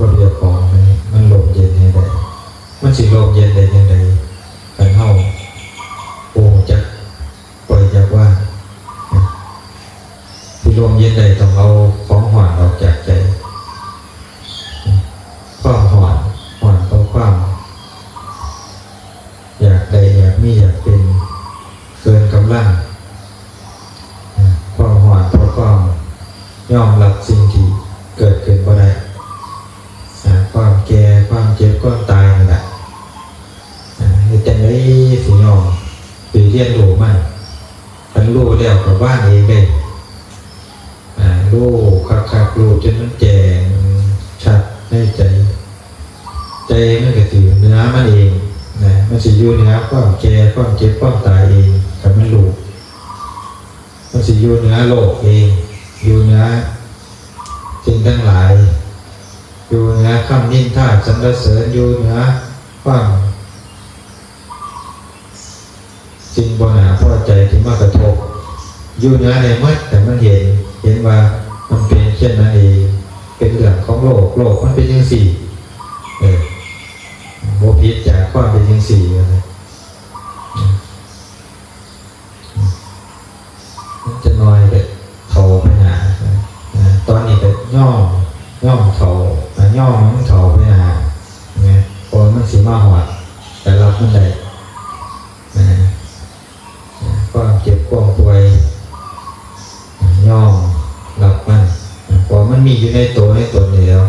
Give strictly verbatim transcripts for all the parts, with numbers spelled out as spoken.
กับเจ้าของนี่มันร่มเย็นให้ได้ มันสิร่มเย็นได้จั่งใด คันเฮาบ่รู้จักปล่อยจักวาง สิร่มเย็นได้ต้องเอาของร้อนออกจากใจ ความร้อน ร้อนเพราะความ อยากได้ อยากมี อยากเป็น เกินกำลัง ความร้อนเพราะความยอมรับสิ่งที่เกิดขึ้นบ่ได้ อ่า ความแก่ ความเจ็บ ความตายนี่แหละ อ่า เฮ็ดจั่งใดสิยอม สิเรียนรู้มัน คันรู้แล้วก็วางเองเด้ อ่า รู้คักๆ รู้จนมันแจ้งชัดในใจ ใจมันก็สิเหนือมันเองนะ มันสิอยู่เหนือความแก่ ความเจ็บ ความตายเอง คันมันรู้ มันสิอยู่เหนือโลกเอง อยู่เหนือสิ่งทั้งหลาย อยู่เหนือคำนินทาสรรเสริญ อยู่เหนือความ สิ่งบ่น่าพอใจที่มากระทบ อยู่เหนือได้หมด แต่มันเห็น เห็นว่ามันเป็นเช่นนั้นเอง เป็นเรื่องของโลก โลกมันเป็นจั่งซี้ เออ บ่ผิดจากความเป็นจั่งซี้นะ มันจะน้อยก็เฒ่าไปหา อ่า ตอนนี้ก็ยอม ยอมเฒ่า อ่า ยอมมันเฒ่าไปหา นะ เพราะมันสิมาฮอด แต่รับมันได้ นะ ความเจ็บความป่วย ยอมรับมัน เพราะมันมีอยู่ในตัวในตนนี่แหล้ว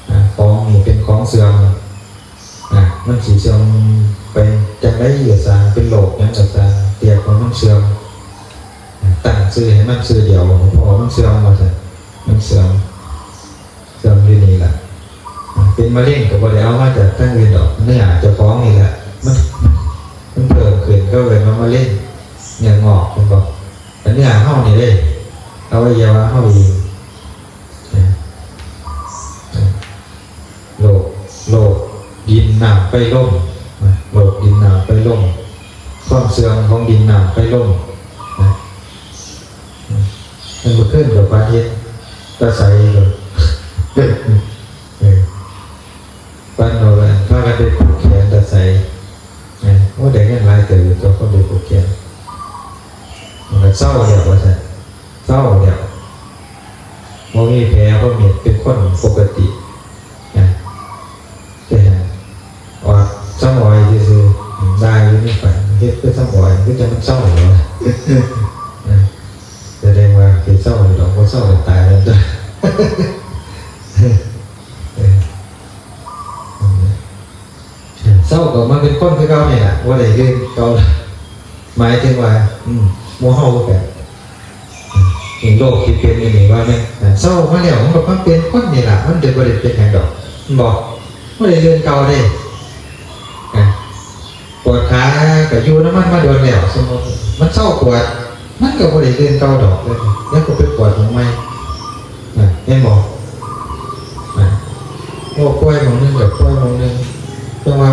อ่า ของนี่เป็นของเสื่อม อ่ะ มันสิเสื่อมไปจั่งใดก็ซ่าง เป็นโรคหยังก็ซ่าง เรียกว่ามันเสื่อม อ่ะ ตั้งชื่อให้มันชื่อเดียว เพราะว่ามันเสื่อมว่าซั่น มันเสื่อม เสื่อมอยู่นี่ล่ะ อ่ะ เป็นมะเร็งก็บ่ได้เอามาจากทางอื่นดอก เนื้อเจ้าของนี่แหละ มัน มันเพิ่มขึ้น ก็เอิ้นว่ามะเร็ง เนื้องอก แม่นบ่ แต่เนื้อเฮานี่เด้ อวัยวะเฮาเอง โลก โลก ดิน น้ำ ไฟ ลม นะ โลก ดิน น้ำ ไฟ ลม ความเสื่อมของดิน น้ำ ไฟ ลม นะ มันบ่ขึ้นกับประเทศตาใสเลย เออ ปันเราละ พากันไปผูกแขนตาใส นะ โอ้ ได้เงินหลายเติบอยู่ ตัวคนไปผูกแขน มันก็เศร้าแล้วว่าซั่น เศร้าแล้ว บ่มีแผลบ่มีเม็ด เป็นคนปกติ นะ แต่ออดซ้ำออยซื่อๆ ได้อยู่ในฝัน เฮ็ดคือซ้ำออย คือจั่งมันเศร้าแล้ว นะ แสดงว่าสิเศร้าอยู่ดอก บ่เศร้าก็ตายแล้วตัว เออ เศร้าก็มาเป็นคนคือเก่านี่ล่ะ บ่ได้เรื่องเก่า หมายถึงว่า อืม หมู่เฮาคือกัน อืม นี่โรคที่เป็นอยู่นี่ว่าแม่น อ่า เศร้ามาแล้วมันก็มาเป็นคนนี่ล่ะ มันจะบ่ได้เป็นหยังดอก แม่นบ่ บ่ได้เรื่องเก่าเด้ อ่า ปวดขาก็อยู่นำมันมาโดนแล้ว สมมุติมันเซาปวด มันก็บ่ได้เรื่องเก่าดอก แล้วก็ไปปวดหม่องใหม่ นะ แม่นบ่ นะ โอ้ ป่วยหม่องหนึ่งก็ป่วยหม่องหนึ่ง แต่ว่า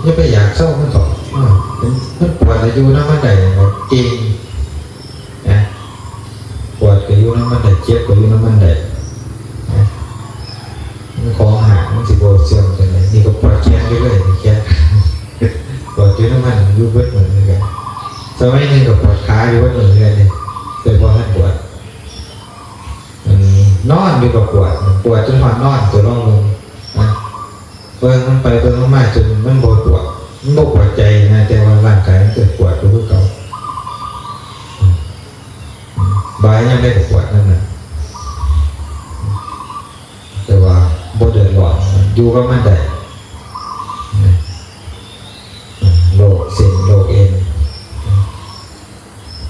อย่าไปอยากเซามันเถาะ อ่า มัน มันปวดแล้วอยู่นำมันได้นะ เก่ง นะ ปวดก็อยู่นำมันได้ เจ็บก็อยู่นำมันได้ นะ มันของหาย มันสิบ่เสื่อมจั่งใด นี่ก็ปวดแขนอยู่เลย นี่แขน ปวดอยู่นำมัน อยู่เบิดมื้อคือกัน สมัยหนึ่งก็ปวดขาอยู่เบิดมื้อคือกันนี่ แต่บ่ทันปวด อืม นอนอยู่ก็ปวด ปวดจนฮอดนอน ตัวลองเบิ่ง นะ เบิ่งมันไปเบิ่งมันมาจนมันบ่ปวด มันบ่ปวดใจนะ แต่ว่าร่างกายมันเกิดปวดอยู่คือเก่า อืม อืม บ่ายยามใดก็ปวดนำนั้น แต่ว่าบ่เดือดร้อน อยู่กับมันได้ อืม อืม โรคเส้นโรคเอ็น อืม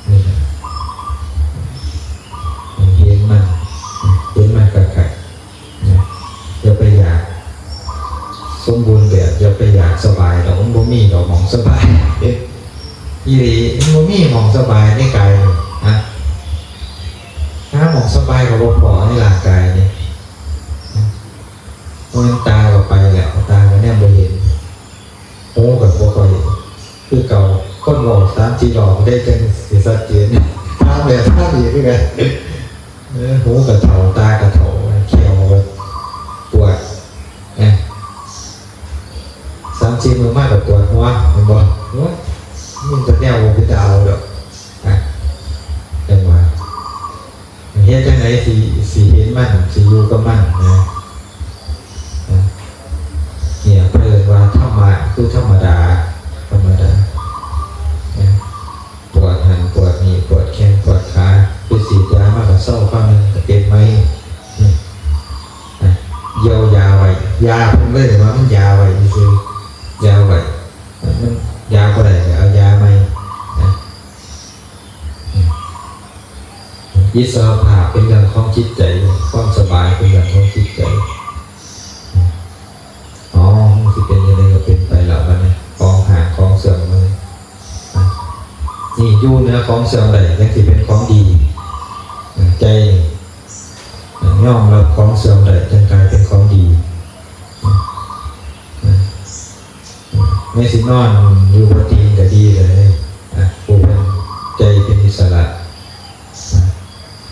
นี่นะ เห็นมัน เห็นมันคักๆ นะ อย่าไปอยากสมบูรณ์แบบ อย่าไปอยากสบายดอก มันบ่มีดอกหม่องสบาย อีหลี มันบ่มีหม่องสบายในกายนี่ นะ หาหม่องสบายก็บ่พอในร่างกายนี่ นะ มันตาก็ไปแล้ว ตาก็แนมบ่เห็น หูก็บ่ค่อยคือเก่า คนเว้าสามสี่รอบได้จั่งสิชัดเจน ถามแล้วถามอีกคือกัน เออ หูก็เฒ่า ตาก็เฒ่า แข้วก็ปวด ปวดหัว เห็นบ่ โอ้ย มันจะแนวบ่เป็นตาเอาดอก อ่ะ จังหวะ เฮ็ดจังได๋สิ สิเห็นมัน สิอยู่กับมันนะ นะ เนี่ย เพิ่นว่าธรรมะคือธรรมดา ธรรมดา นะ ปวดหั่นปวดนี่ ปวดแข้งปวดขา ไปฉีดยามาก็เซา คราวหนึ่งก็เป็นใหม่ อืม นะ เยียวยาไว้ ยาเพิ่นเลยว่ามันยาไว้ซื่อๆ ยาไว้ มันยาบ่ได้ก็เอายาใหม่ นะ อืม อิสรภาพเป็นเรื่องของจิตใจ ความสบายเป็นเรื่องของจิตใจ อืม อ๋อ มันสิเป็นจังได๋ก็เป็นไปแล้วบัดนี้ ของหายของเสื่อมเลย นะ นี่อยู่เหนือของเสื่อมได้ จังสิเป็นของดี นะ ใจนี่ นะ ยอมรับของเสื่อมได้ จังกลายเป็นของดี นะ นะ แม้สินอนอยู่บ่ติงก็ดีเลย นะ ผู้เป็นใจเป็นอิสระ นะ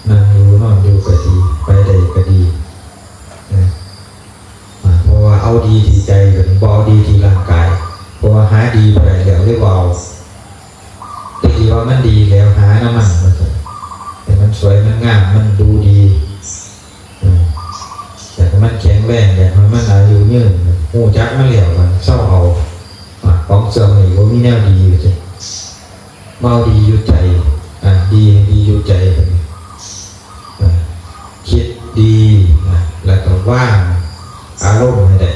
นั่งอยู่นอนอยู่ก็ดี ไปได้ก็ดี นะ อ่า เพราะว่าเอาดีที่ใจ บ่เอาดีที่ร่างกาย เพราะว่าหาดีบ่ได้แล้ว เลยบ่เอา แต่ที่ว่ามันดีแล้ว หานำมัน ว่าซั่น ให้มันสวยมันงาม มันดูดี อืม อยากให้มันแข็งแรง อยากให้มันอายุยืน ฮู้จักมันแล้ว มันเซาเอา อ่า ของเสื่อมนี่บ่มีแนวดี ว่าซั่น เว้าดีอยู่ใจ อ่า ดี ดีอยู่ใจ บัดนี้ อ่า คิดดี อ่า แล้วก็วางอารมณ์ให้ได้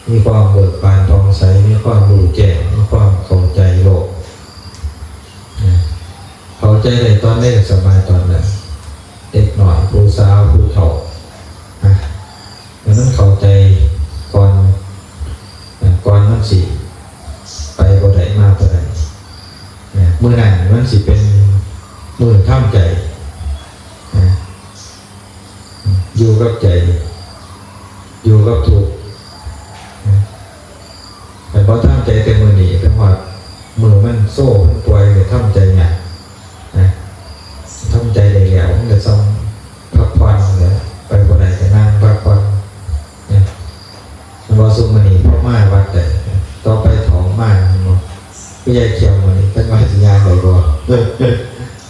มีความเบิกบานผ่องใส มีความรู้แจ้ง มีความเข้าใจโลก อ่า เข้าใจได้ตอนใดก็สบายตอนนั้น เด็กน้อย ผู้สาว ผู้เฒ่า อ่า มันต้องเข้าใจก่อน อ่า ก่อนมันสิไปบ่ได้มาบ่ได้ นะ มื้อนั้นมันสิเป็นมื้อทำใจ นะ อยู่กับใจ อยู่กับทุกข์ นะ แต่พอทำใจแต่มื้อนี้ ไปฮอดมื้อมันโซ่มันป่วย ก็ทำใจยาก นะ ทำใจได้แล้ว มันก็ซ่อมพักผ่อนแหละ ไปบ่ได้ก็นั่งพักผ่อน นะ มันว่าซุมื้อนี้พอมาวัดได้ ต่อไปเฒ่ามา มันบ่ ผู้ใหญ่เขียวมื้อนี้ เพิ่นว่าสิย่างได้บ่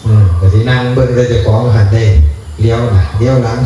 อืม ก็สินั่งเบิ่งแต่เจ้าของหันได้ เลี้ยวหน้า เลี้ยวหลัง